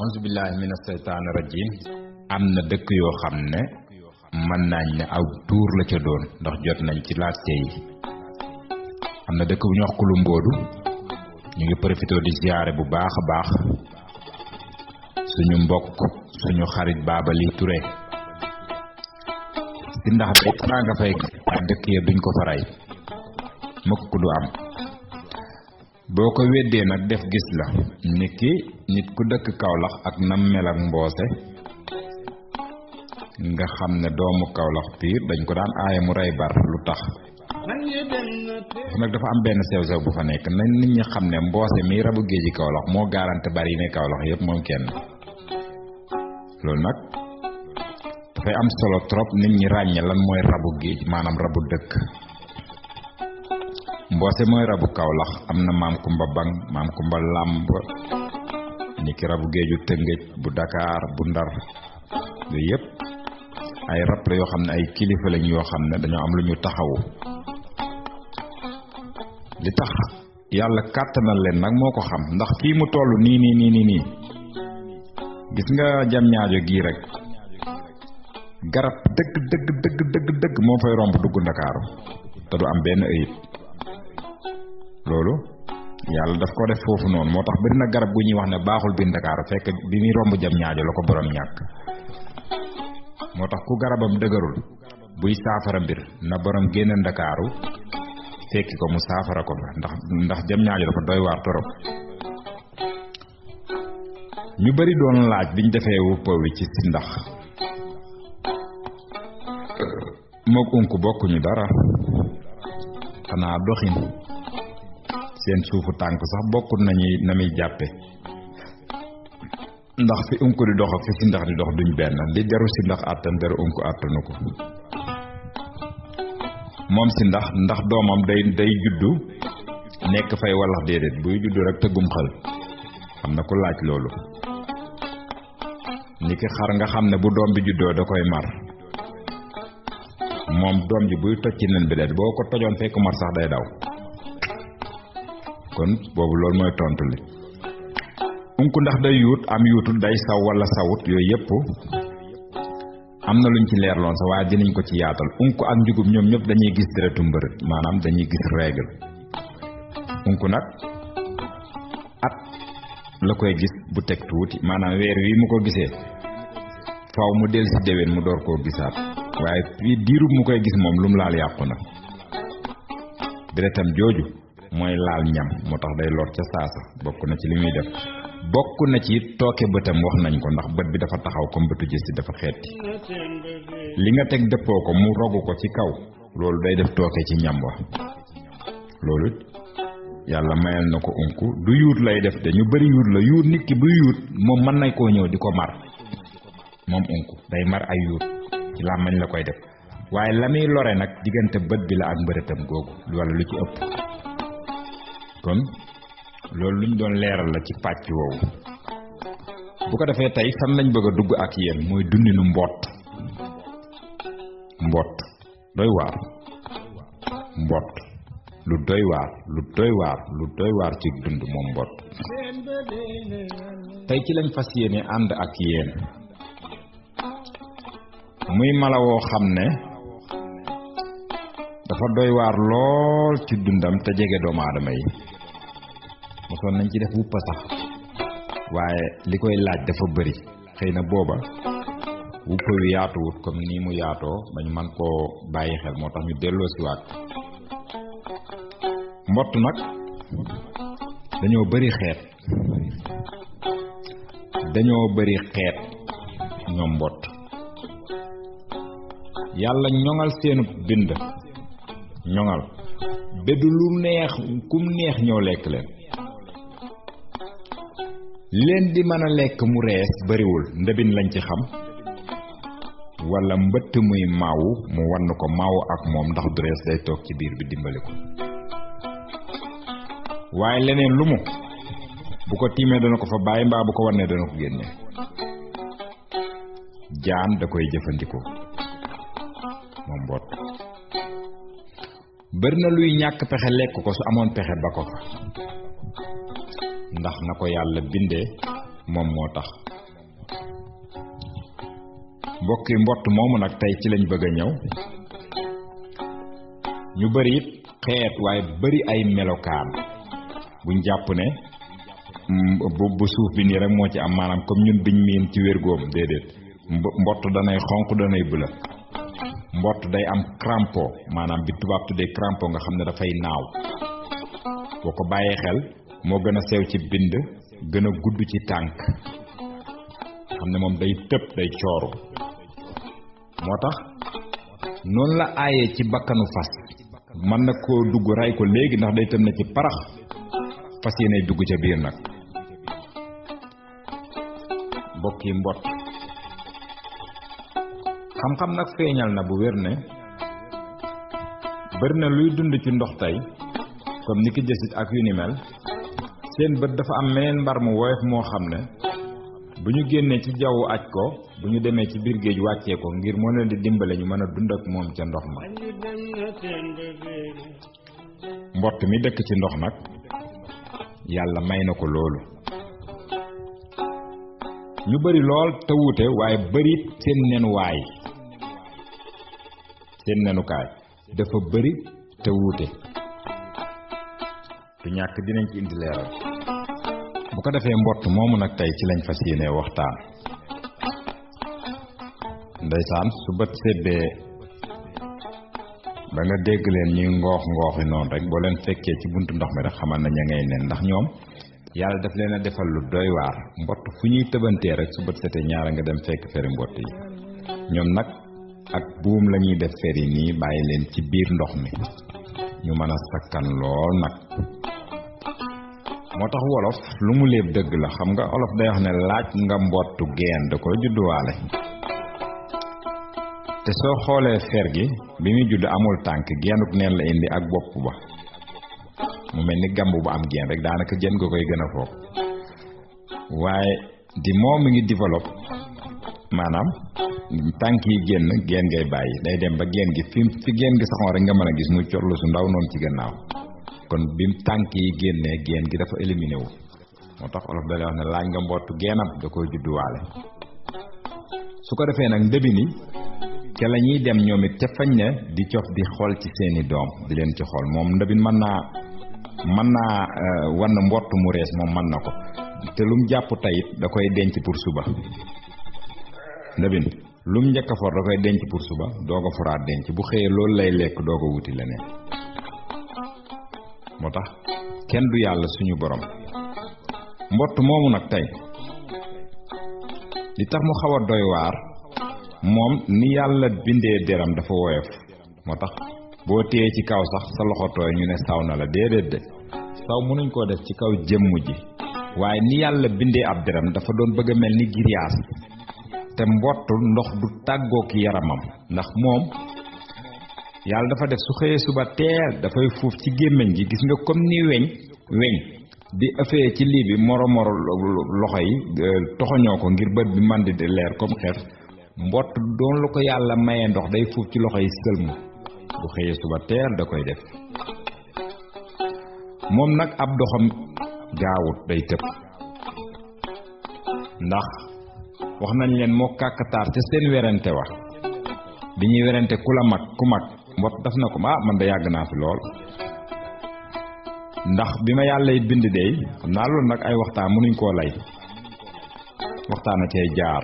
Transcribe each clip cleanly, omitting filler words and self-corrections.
auzu billahi mina seytaani rajim am na dëkk yoo xam ne mën nañ ne aw tuur la ca doon ndax jot nañ ci laajte yi. am na dëkk bu ñu wax Kulumboodu ñu ngi profité di ziyaare bu baax a baax suñu mbokk suñu xarit Babali Touré si ndax day naa nga fay dëkk ya duñ ko faray mukk du am boo ko weddee nag def gis la niki nit ku dëkk Kaolack ak nam mel ak Mboose nga xam ne doomu Kaolack piir dañ ko daan aaye mu rey bar lu tax nag dafa am benn sew-sew bu fa nekk nañ nit ñi xam ne Mboose mi rabu géeji Kaolack moo garante bari yi ne Kaolack yëpp moom kenn loolu nag dafay am solo trop nit ñi ràññe lan mooy rabu géej maanaam rabu dëkk. Mboose mooy rabu Kaolack am na maam Kumba Bang maam Kumba Làmb niki rabu géeju Tëngéej bu Dakar bu Ndar yooyu yëpp ay rab la yoo xam ne ay kilifa lañ yoo xam ne dañoo am lu ñu taxawu li tax yàlla kàttanal leen nag moo ko xam ndax fii mu toll nii gis nga jam ñaajo gii rek garab dëgg moo fay romb dugg Ndakaaru te du am benn ayib loolu yàlla daf ko def foofu noonu moo tax bari na garab gu ñuy wax ne baaxul biir Ndakaaru fekk bi muy romb jam ñaajo la ko borom ñàkk moo tax ku garabam dëgërul buy saafara mbir na borom génn Ndakaaru fekki ko mu saafara ko ndax jam ñaajo dafa doy waar torop ñu bari doon laaj biñ defee wuppa wi ci si ndax mook unku bokkuñu dara xanaa doxin seen suufu tànk sax bokkut nañuy na muy jàppe ndax fi unku di dox ak fi si ndax di dox duñ benn li deru si ndax àttan deru unku àttanu ko moom si ndax doomam day juddu nekk fay wallax déedéet buy juddu rek tëggum xel xam na ku laaj loolu ni ki xar nga xam ne bu doom bi juddoo da koy mar moom doom ji buy toj ci nen bi boo ko tojoon fekk mar sax day daw kon boobu loolu mooy tontu li unku ndax day yuut am yuutul day saw wala sawut yooyu yëpp am na luñ ci leerloon sax waaye dinañ ko ci yaatal unku ak njugub ñoom ñëpp dañuy gis deretu mbërët maanaam dañuy gis règle unku nag at la koy gis bu teg tuuti maanaam weer wi mu ko gisee faw mu del si déwén mu door koo gisaat waaye fii diirub mu koy gis moom lu mu laal yàqu na deretam jooju mooy laal ñam moo tax day lor ca saasa bokk na ci li muy def bokk na ci tooke bëtam wax nañ ko ndax bët bi dafa taxaw comme bëtu gis dafa xeeti li nga teg dëppoo ko mu rogu ko ci kaw loolu day def tooke ci ñam wa loolu yàlla mayal na ko unku du yuut lay def de ñu bari yuut la yuut nit ki buy yuut moom mën nañ koo ñëw di ko mar moom unku day mar ay yuut ci làmmañ la koy def waaye la muy lore nag diggante bët bi la ak mbërëtam googu wala lu ci ëpp kon loolu luñ doon leeral la ci pàcc woowu bu ko defee tey fan lañ bëgg a dugg ak yéen mooy dundinu mbott doy waar mbott lu doy waar ci dund moom mbott tey ci lañ fas yéene ànd ak yéen muy mala woo xam ne dafa doy waar lool ci dundam te jege doomu aadama yi mosoon nañ ci def wuppa sax waaye li koy laaj dafa bari xëy na booba wuppa wi yaatuwut comme nii mu yaatoo bañ man koo bàyyi xel moo tax ñu delloo si waat mbott nag dañoo bari xeet ñoom mbott yàlla ñoŋal seenu bind ñoŋal beddu lu neex kum neex ñoo lekk leen leen di mën a lekk mu rees bariwul ndëbin lañ ci xam wala mbëtt muy maawu mu wann ko maawu ak moom ndax du rees day toog ci biir bi dimbali ko waaye leneen lu mu bu ko tiimee dana ko fa bàyyi mbaa bu ko wannee dana ko génne jaan da koy jëfandikoo moom mbott bari na luy ñàkk pexe lekk ko su amoon pexe ba ko fa ndax na ko yàlla bindee moom moo tax mbokki mbott moomu nag tey ci lañ bëgg a ñëw ñu bari it xeet waaye bari ay melokaan buñ jàpp ne bu suuf bi nii rek moo ci am maanaam comme ñun biñ miin ci wérgoom déedéet mbott danay xonq danay bula mbott day am crampo maanaam bi tubaab tuddee crampo nga xam ne dafay naaw boo ko bàyyee xel moo gën a sew ci bind gën a gudd ci tànk xam ne moom day tëb day cooru moo tax noonu la aayee ci bakkanu fas mën na koo dugg ray ko léegi ndax day tëm na ci parax fas yéene dugg ca biir nag bokki mbott xam-xam nag feeñal na bu wér ne bari na luy dund ci ndox tey comme ni ki jësit ak yu ni mel seen bët dafa am meneen mbar mu woyof moo xam ne bu ñu génnee ci jaww aj ko bu ñu demee ci biir géej wàccee ko ngir moo leen di dimbale ñu mën a dund ak moom ca ndox ma mbott mi dëkk ci ndox nag yàlla may na ko loolu ñu bari lool te wuute waaye bari seen nenuwaay seen nenukaay dafa bari te wuute du ñàkk dinañ ci indi leeral bu ko defee mbott moomu nag tey ci lañ fas yéene waxtaan ndeysaan su bët seddee ba nga dégg leen ñuy ngooxi noonu rek boo leen fekkee ci buntu ndox mi rek xamal na ña ngay nen ndax ñoom yàlla daf leen a defal lu doy waar mbott fu ñuy tëbantee rek su bët setee ñaara nga dem fekk feri mbott yi ñoom nag ak buum la ñuy def feri nii bàyyi leen ci biir ndox mi ñu mën a sakkan lool nag moo tax wolof lu mu léeb dëgg la xam nga olof day wax ne laaj nga mbottu geen da ko judduwaale te soo xoolee fer gi bi muy judd amul tànk geenuk neen la indi ak bopp ba mu mel ni gamb bu am geen rek daanaka jën nga koy gën a foog waaye di moom mi ngi développe maanaam tànk yi génn geen ngay bàyyi day dem ba geen gi fi geen gi saxoon rek nga mën a gis muy corlu su ndaw noonu ci gannaaw kon bi tànk yi génnee geen gi dafa éliminé wu moo tax olof da lay wax ne laaj nga mbottu geenam da koy judduwaale su ko defee nag ndëbi ni ca la ñuy dem ñoom it ca fañ ne di cof di xool ci seeni doom di leen ci xool moom ndëbin mën naa wan mbott mu rees moom mën na ko te lum jàpp tayit da koy denc pour suba ndëbin lum njëkk a for da koy denc pour suba doo ko foraat denc bu xëyee loolu lay lekk doo ko wuti leneen moo tax kenn du yàlla suñu borom mbott moomu nag tey li tax mu xaw a doy waar moom ni yàlla bindee deram dafa woyof moo tax boo téyee ci kaw sax sa loxo tooy ñu ne saw na la déedéet de saw mënuñ koo def ci kaw jëmm ji waaye ni yàlla bindee ab deram dafa doon bëgg a mel ni giriyaas te mbott ndox du tàggook yaramam ndax moom yàlla dafa def su xëyee suba teel dafay fuuf ci gémmiñ gi gis nga comme ni weñ di ëffee ci lii bi moro loxo yi toxoñoo ko ngir bët bi man di leer comme xef mbott doon lu ko yàlla mayee ndox day fuuf ci loxo yi sëlmu bu xëyee suba teel da koy def moom nag ab doxam gaawut day tëb ndax wax nañ leen moo kàkkataar ca seen werante wax bi ñuy werante ku mag mbott daf na ko man da yàgg naa fi lool ndax bi ma yàlla bind dey xam naa loolu nag ay waxtaan mënuñ koo lay waxtaan a cay jaar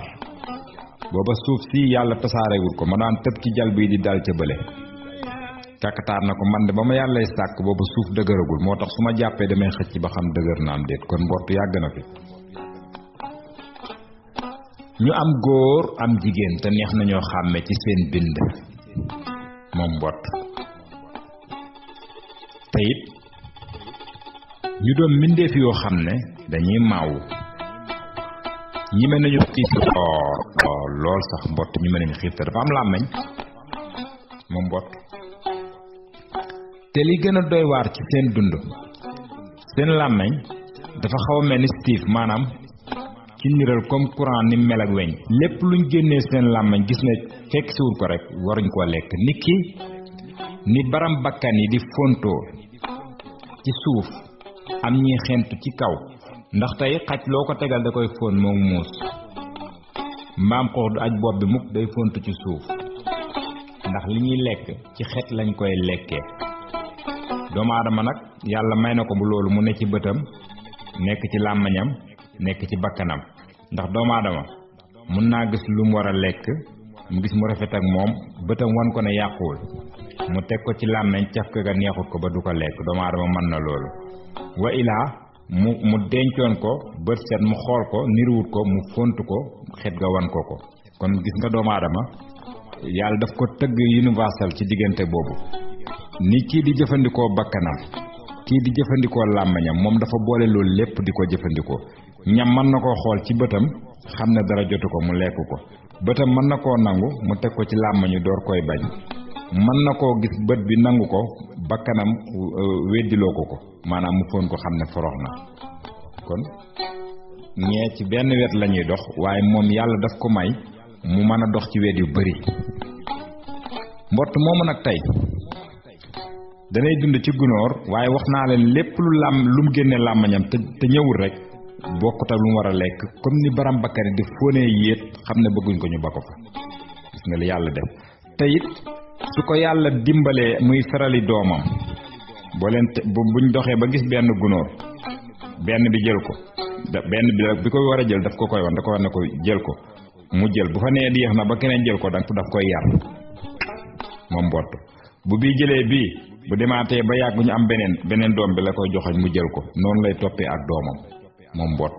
booba suuf si yàlla tasaarewul ko ma daan tëb ci jal bii di dal ca bële kàkkataar na ko man de ba ma yàllay sàkk booba suuf dëgëragul moo tax su ma jàppee damay xëcc ba xam dëgër naam déet kon mbott yàgg na fi ñu am góor am jigéen te neex nañoo xàmme ci seen bind moom mbott te it ñu doon mbindeef yoo xam ne dañuy maawu ñi mel nañu xiif lool sax mbott ñi mel nañu xiif te dafa am làmmeñ moom mbott te li gën a doy waar ci seen dund seen làmmeñ dafa xaw a mel ni Steve maanaam ci niral comme courant ni mel ak weñ lépp luñ génnee seen làmmeñ gis ne fekk siwul ko rek waruñ koo lekk niki ni baram bakkan yi di fontoo ci suuf am ñi xentu ci kaw ndax tey xaj loo ko tegal da koy fóon moom muus mbaam xoox du aj bopp bi mukk day fontu ci suuf ndax li ñuy lekk ci xet lañ koy lekkee doomu aadama nag yàlla may na ko bu loolu mu ne ci bëtam nekk ci làmmiñam nekk ci bakkanam ndax doomu aadama mun naa gis lu mu war a lekk mu gis mu rafet ak moom bëtam wan ko ne yàquwul mu teg ko ci làmmiñ caf ko ga neexut ko ba du ko lekk doomu aadama mën na loolu wa ilaa mu dencoon ko bët set mu xool ko niruwut ko mu font ko xet ga wan ko kon gis nga doomu aadama yàlla daf ko tëgg universel ci diggante boobu ni kii di jëfandikoo bakkanam kii di jëfandikoo làmmiñam moom dafa boole loolu lépp di ko jëfandikoo ñam mën na koo xool ci bëtam xam ne dara jotu ko mu lekk ko bëtam mën na koo nangu mu teg ko ci làmmiñu door koy bañ mën na koo gis bët bi nangu ko bakkanam weddiloo ko maanaam mu foon ko xam ne forox na kon ñee ci benn wet lañuy dox waaye moom yàlla daf ko may mu mën a dox ci wet yu bari mbott moomu nag tey danay dund ci gunóor waaye wax naa leen lépp lu mu génne làmmañam te ñëwul rek bokkut ak lu mu war a lekk comme ni baram bakkari di fóonee yéet xam ne bëgguñ ko ñu ba ko fa gis nga li yàlla def te it su ko yàlla dimbalee muy ferali doomam boo leen buñ doxee ba gis benn gunóor benn bi jël ko benn bi ko war a jël daf ko koy wan da ko war ne ko jël ko mu jël bu fa nee di yéex na ba keneen jël ko daf koy yar moom mbott bu bii jëlee bii bu demaatee ba yàgg ñu am beneen doom bi la koy joxoñ mu jël ko noonu lay toppee ak doomam moom mbott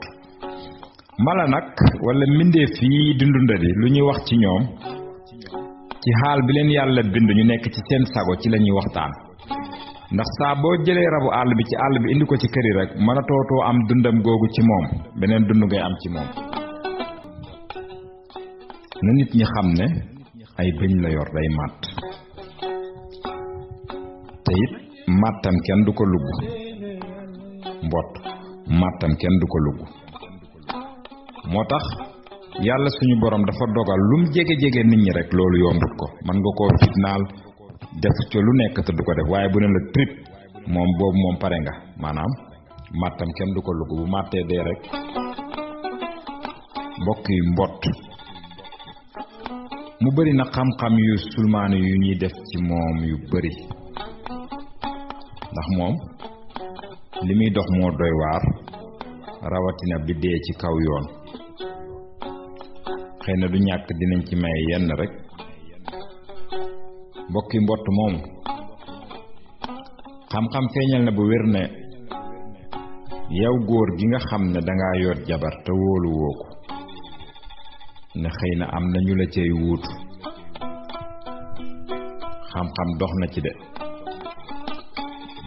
mala nag wala mbindeef fii di ndundadi lu ñuy wax ci ñoom ci xaal bi leen yàlla bind ñu nekk ci seen sago ci la ñuy waxtaan ndax saa boo jëlee rabu àll bi ci àll bi indi ko ci kër yi rek mën a tootoo am dundam googu ci moom beneen dund ngay am ci moom na nit ñi xam ne ay bëñ la yor day màtt te it màttam kenn du ko lugg mbott màttam kenn du ko lugg moo tax yàlla suñu borom dafa dogal lum jege-jege nit ñi rek loolu yombut ko man nga koo fitnaal def ca lu nekk te du ko def waaye bu ne la trip moom boobu moom pare nga maanaam màttam kenn du ko lugg bu màttee dee rek mbokk yi mbott mu bari na xam-xam yu sulmaani yu ñuy def ci moom yu bari ndax moom li muy dox moo doy waar rawatina bi dee ci kaw yoon xëy na du ñàkk dinañ ci may yenn rek mbokki mbott moomu xam-xam feeñal na bu wér ne yow góor gi nga xam ne dangaa yor jabar te wóolu woo ko ne xëy na am na ñu la cay wuutu xam-xam dox na ci de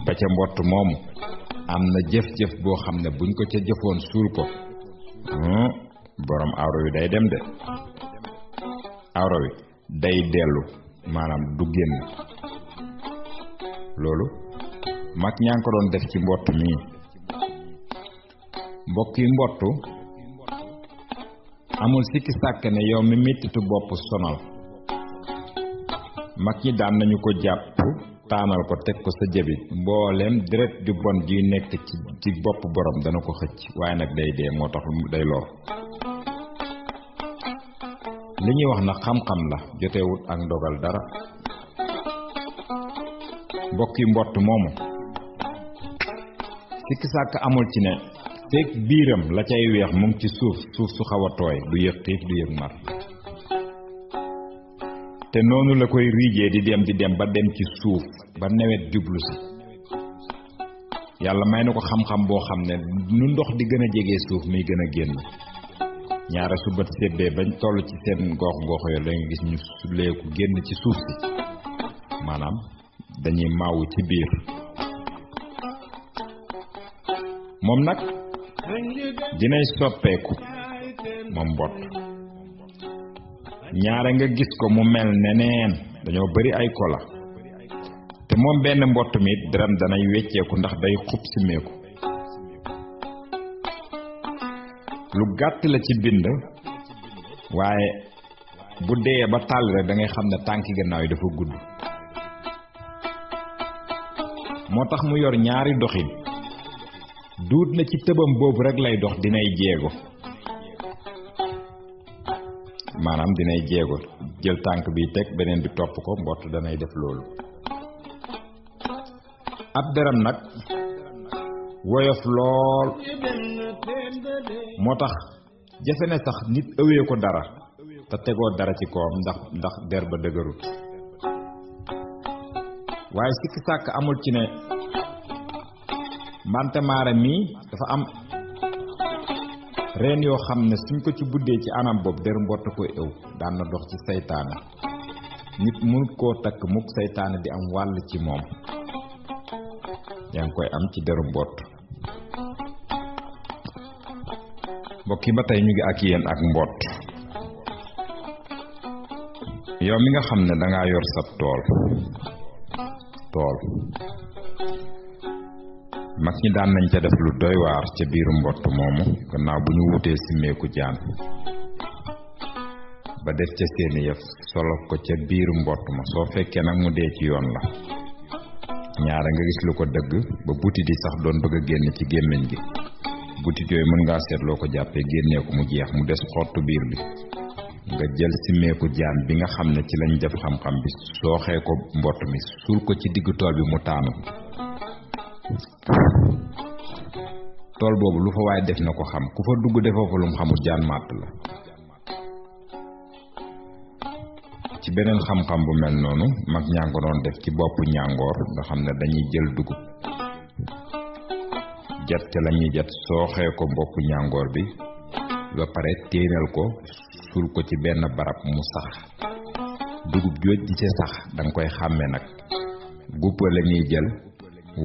ba ca mbott moomu am na jëf-jëf boo xam ne buñ ko ca jëfoon suul ko borom awro wi day dem de awro wi day dellu maanaam du génn loolu mag ñaa ngi ko doon def ci mbott mii mbokk yi mbottu amul sikki sàkk ne yow mi mettitu bopp sonal mag ñi daan nañu ko jàpp taanal ko teg ko sa jëbi mboolem deret ju bon ji nekk ci bopp borom dana ko xëcc waaye nag day dee moo tax day lor li ñuy wax na xam-xam la jotewut ak ndogal dara mbokki mbott moomu sikki sàkk amul ci ne fekk biiram la cay weex mu ngi ci suuf su xaw a tooy du yëg xiif du yëg mar te noonu la koy riijee di dem ba dem ci suuf ba nawet jublu si yàlla may na ko xam-xam boo xam ne nu ndox di gën a jege suuf muy gën a génn ñaare su bët sébbee bañ toll ci seen gox yo da nga gis ñu suleeku génn ci suuf si maanaam dañuy maawu ci biir moom nag dinay soppeeku moom mbott ñaare nga gis ko mu mel neneen dañoo bari ay kola te moom benn mbott mi dërëm danay wecceeku ndax day xub simeeku lu gàtt la ci bind waaye bu dee ba tàll rek da ngay xam ne tànki gannaaw yi dafa gudd moo tax mu yor ñaari doxin duut na ci tëbam boobu rek lay dox dinay jéego maanaam dinay jéego jël tànk bi teg beneen bi topp ko mbott danay def loolu ab deram nag woyof lool moo tax jafe ne sax nit ëwee ko dara te tegoo dara ci kawam ndax der ba dëgërut waaye sikki sàkk amul ci ne mbante maara mii dafa am reen yoo xam ne suñ ko ci buddee ci anam boobu der mbott koy ëw daan na dox ci saytaane nit mënut koo takk mukk saytaane di am wàll ci moom yaa ngi koy am ci deru mbott mbokk yi ba tey ñu ngi ak yéen ak mbott yow mi nga xam ne dangaa yor sab tool mag ñi daan nañ ca def lu doy waar ca biiru mbott moomu gannaaw bu ñu wutee simmeeku jaan ba def ca seeni yëf solo ko ca biiru mbott ma soo fekkee nag mu dee ci yoon la ñaara nga gis lu ko dëgg ba butit yi sax doon bëgg a génn ci gémmiñ gi butit yooyu mën ngaa seet loo ko jàppee génnee ko mu jeex mu des xottu biir bi nga jël simmeeku jaan bi nga xam ne ci lañ def xam-xam bi sooxee ko mbott mi suul ko ci diggu tool bi mu taanu tool boobu lu fa waaye def na ko xam ku fa dugg defoo fa lum xamul jaan màtt la ci beneen xam-xam bu mel noonu mag ñaa ko doon def ci boppu ñàngoor nga xam ne dañuy jël dugub jat ca lañuy jat sooxee ko boppu ñàngoor bi ba pare téenal ko suul ko ci benn barab mu sax dugub jooj di ca sax danga koy xàmme nag guppa lañuy jël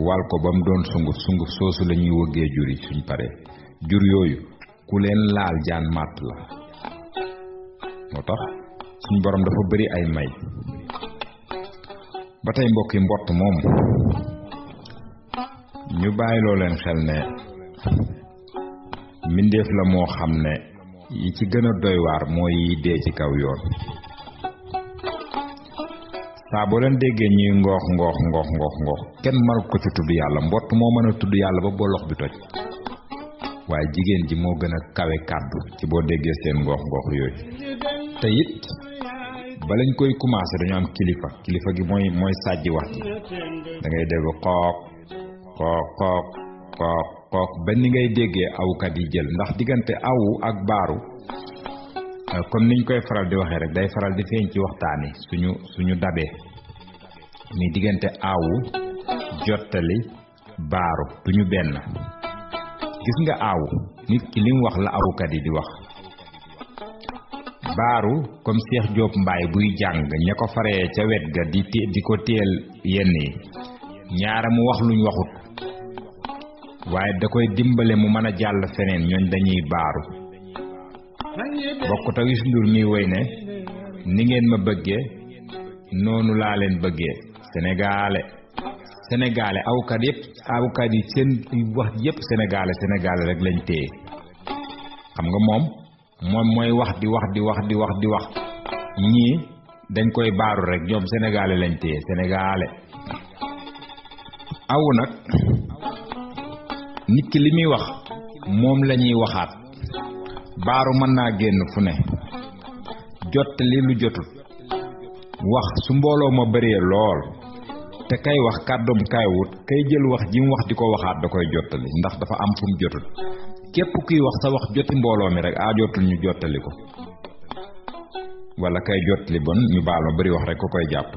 wal ko ba mu doon sunguf soosu lañuy wëggee jur yi suñ paree jur yooyu ku leen laal jaan màtt la moo tax suñ borom dafa bari ay may ba tey mbokki mbott moom ñu bàyyiloo leen xel ne mbindeef la moo xam ne yi ci gën a doy waar mooy yi dee ci kaw yoon saa boo leen déggee ñuy ngoox kenn mënut ko ci tudd yàlla mbott moo mën a tudd yàlla ba bolox bi toj waaye jigéen ji moo gën a kawe kàddu ci boo déggee seen ngoox yooyu te it ba lañ koy commencé dañu am kilifa gi mooy sàjji wax ji da ngay dégg xook ba ni ngay déggee awkat yi jël ndax diggante awu ak baaru comme niñ koy faral di waxee rek day faral di feeñ ci waxtaan yi suñu dabee ni diggante awu jottali baaru duñu benn gis nga awu nit ki lim wax la awkat yi di wax baaru comme Cheikh Diop Mbaye buy jàng ña ko faree ca wet ga di ko teel yenn yi ñaara mu wax luñ waxut waaye da koy dimbale mu mën a jàll feneen ñooñ dañuy baaru bokkut ak Youssou Ndour miy woy ne ni ngeen ma bëggee noonu laa leen bëggee sénégalais awkat yi seen wax yépp sénégalais rek lañ téye xam nga moom mooy wax di wax ñii dañ koy baaru rek ñoom sénégalais lañ téye sénégalais awu nag nit ki li muy wax moom lañuy waxaat baaru mën naa génn fu ne jottali lu jotul wax su mbooloo ma bëree lool te kay wax kàddum kay wut kay jël wax ji mu wax di ko waxaat da koy jottali ndax dafa am fu mu jotul képp kuy wax sa wax joti mbooloo mi rek jottul ñu jottali ko wala kay jottali bon ñu baal ma bari wax rek ko koy jàpp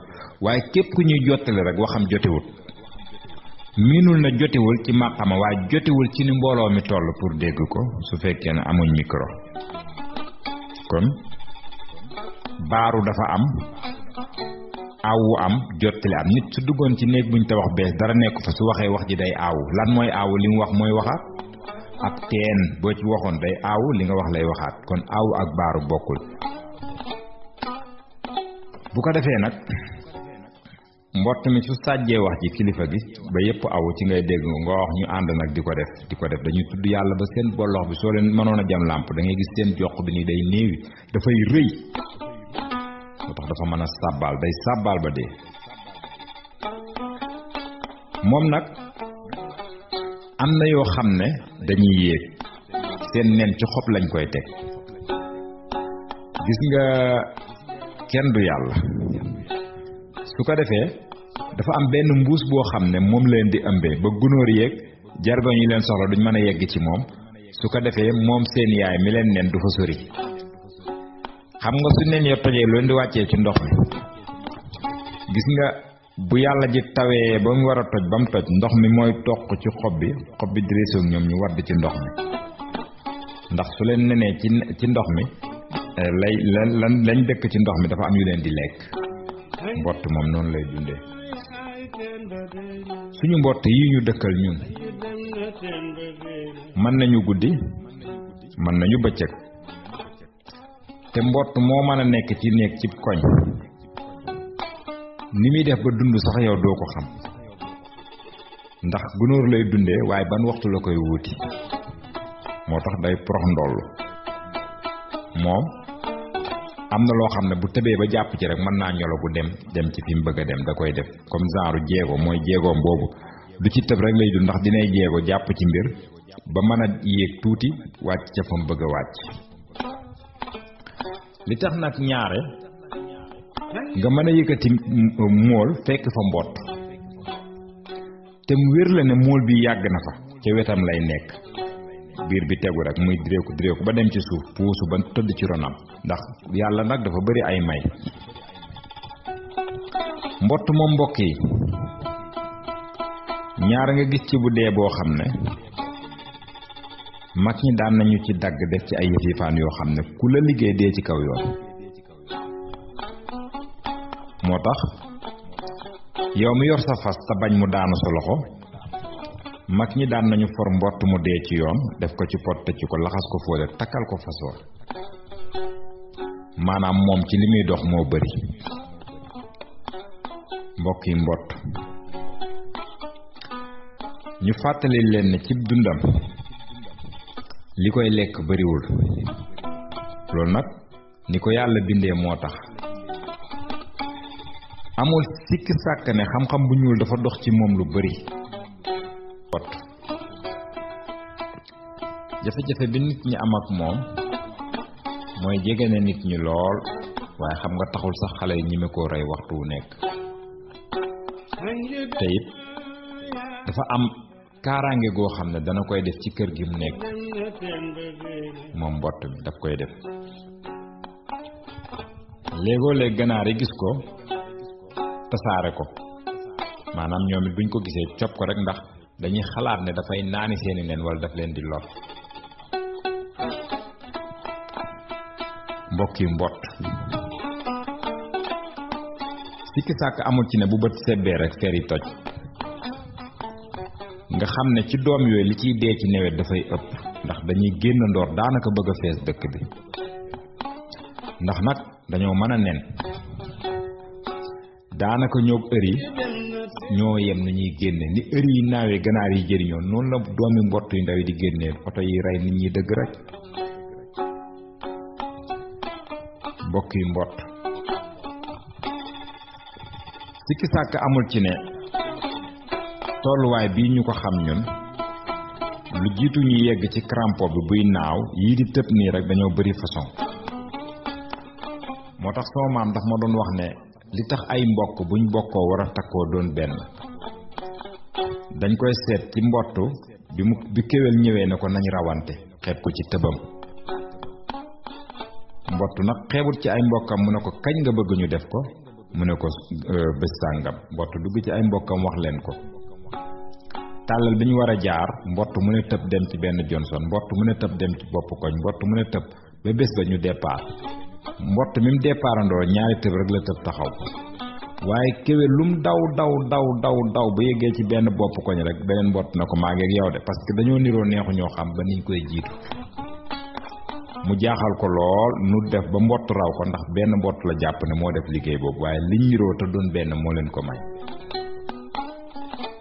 waaye képp ku ñuy jottali rek waxam jotiwut miinul na jotiwul ci màqama waaye jotiwul ci ni mbooloo mi toll pour dégg ko su fekkee ne amuñ micro kon baaru dafa am awu am jottali am nit su duggoon ci néeg buñ tabax bees dara nekk fa su waxee wax ji day aawu lan mooy aawu li mu wax mooy waxaat ab teen boo ci waxoon day aawu li nga wax lay waxaat kon aawu ak baaru bokkul bu ko defee nag mbott mi su sàjjee wax ji kilifa gi ba yépp awu ci ngay dégg nga wax ñu ànd nag di ko def dañuy tudd yàlla ba seen bollox bi soo leen mënoon a jam làmp da ngay gis seen jox bi nii day néewi dafay rëy moo tax dafa mën a sàbbaal day sàbbaal ba dee moom nag am na yoo xam ne dañuy yéeg seen nen ci xob lañ koy teg gis nga kenn du yàlla su ko defee dafa am benn mbuus boo xam ne moom leen di ëmbee ba gunóor yeeg jargoñ yi leen soxla duñ mën a yegg ci moom su ko defee moom seen yaay mi leen nen du fa sori xam nga su nen ya tojee lu leen di wàccee ci ndox mi gis nga bu yàlla ji tawee ba mu war a toj ba mu toj ndox mi mooy toq ci xob bi di réesoog ñoom ñu wadd ci ndox mi ndax su leen nenee ci ndox mi lañ dëkk ci ndox mi dafa am yu leen di lekk mbott moom noonu lay dundee suñu mbott yi ñu dëkkal ñun mën nañu guddi mën nañu bëccëg te mbott moo mën a nekk ci néeg ci koñ ni muy def ba dund sax yow doo ko xam ndax gunóor lay dundee waaye ban waxtu la koy wuuti moo tax day porox ndoll moom am na loo xam ne bu tëbee ba jàpp ci rek mën naa ñolo bu dem ci fi mu bëgg a dem da koy def comme genre jéego mooy jéegoom boobu du ci tëb rek lay dund ndax dinay jéego jàpp ci mbir ba mën a yéeg tuuti wàcc ca fa mu bëgg a wàcc li tax nag ñaare nga mën a yëkkati mool fekk fa mbott te mu wér la ne mool bi yàgg na fa ca wetam lay nekk biir bi tegu rek muy direeku ba dem ci suuf puusu ba tëdd ci ronam ndax yàlla nag dafa bari ay may mbott moom mbokk yi ñaar nga gis ci bu dee boo xam ne mag ñi daan nañu ci dagg def ci ay yëfifaan yoo xam ne ku la liggéey dee ci kaw yoon moo tax yow mi yor sa fas te bañ mu daanu sa loxo mag ñi daan nañu for mbott mu dee ci yoon def ko ci pot tëcc ko laxas ko fóole takkal ko fas wa maanaam moom ci li muy dox moo bari mbokk yi mbott ñu fàttali leen ne ci dundam li koy lekk bariwul loolu nag ni ko yàlla bindee moo tax amul sikki sàkk ne xam-xam bu ñuul dafa dox ci moom lu bari mbott jafe-jafe bi nit ñi am ak moom mooy jege na nit ñi lool waaye xam nga taxul sax xale yi ñime koo rey waxtu wu nekk te it dafa am kaaraange goo xam ne dana koy def ci kër gi mu nekk moom mbott bi daf koy def léegoo léeg ganaar yi gis ko tasaare ko maanaam ñoom it buñ ko gisee cob ko rek ndax dañuy xalaat ne dafay naani seeni nen wala daf leen di lor mbokki mbott sikki sàkk amul ci ne bu bët sebbee rek fer yi toj nga xam ne ci doom yooyu li ciy dee ci nawet dafay ëpp ndax dañuy génn ndoor daanaka bëgg a fees dëkk bi ndax nag dañoo mën a nen daanaka ñoog ër yi ñoo yem na ñuy génne ni ër yi naawee ganaar yi jëriñoo noonu la doomi mbott yu ndaw yi di génnee oto yi rey nit ñi dëgg rek mbokk yi mbott sikki sàkk amul ci ne tolluwaay bii ñu ko xam ñun lu jiitu ñu yegg ci crampo bi buy naaw yii di tëb nii rek dañoo bari façon moo tax sama maam daf ma doon wax ne li tax ay mbokk buñ bokkoo war a takkoo doon benn dañ koy seet ci mbott bi kéwél ñëwee ne ko nañ rawante xeeb ko ci tëbam mbott nag xeebut ci ay mbokkam mu ne ko kañ nga bëgg ñu def ko mu ne ko bés sàngam mbott dugg ci ay mbokkam wax leen ko tàllal bi ñu war a jaar mbott mu ne tëb dem ci benn Johnson mbott mu ne tëb dem ci bopp koñ mbott mu ne tëb ba bés ba ñu départ mbott mi mu départandoo ñaari tëb rek la tëb taxaw waaye kéwél lum daw ba yeggee ci benn bopp koñ rek beneen mbott na ko maa ngi ak yow de parce que dañoo niroo neexu ñoo xam ba niñ koy jiitu mu jaaxal ko lool nu def ba mbott raw ko ndax benn mbott la jàpp ne moo def liggéey boobu waaye liñ niroo te doon benn moo leen ko may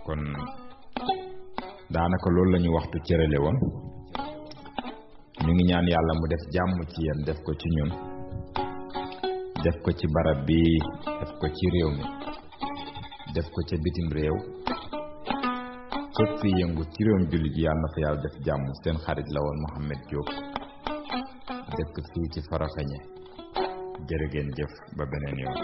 kon daanaka loolu la ñu waxtu cërale woon ñu ngi ñaan yàlla mu def jàmm ci yéen def ko ci ñun def ko ci barab bi def ko ci réew mi def ko ca bitim réew képp fi yëngu ci réewum jullit yi yàlla na fa yàlla def jàmm. seen xarit la woon Mouhamed Diop dëkk fii ci Farafeñe jërë ngeen jëf ba beneen yoon.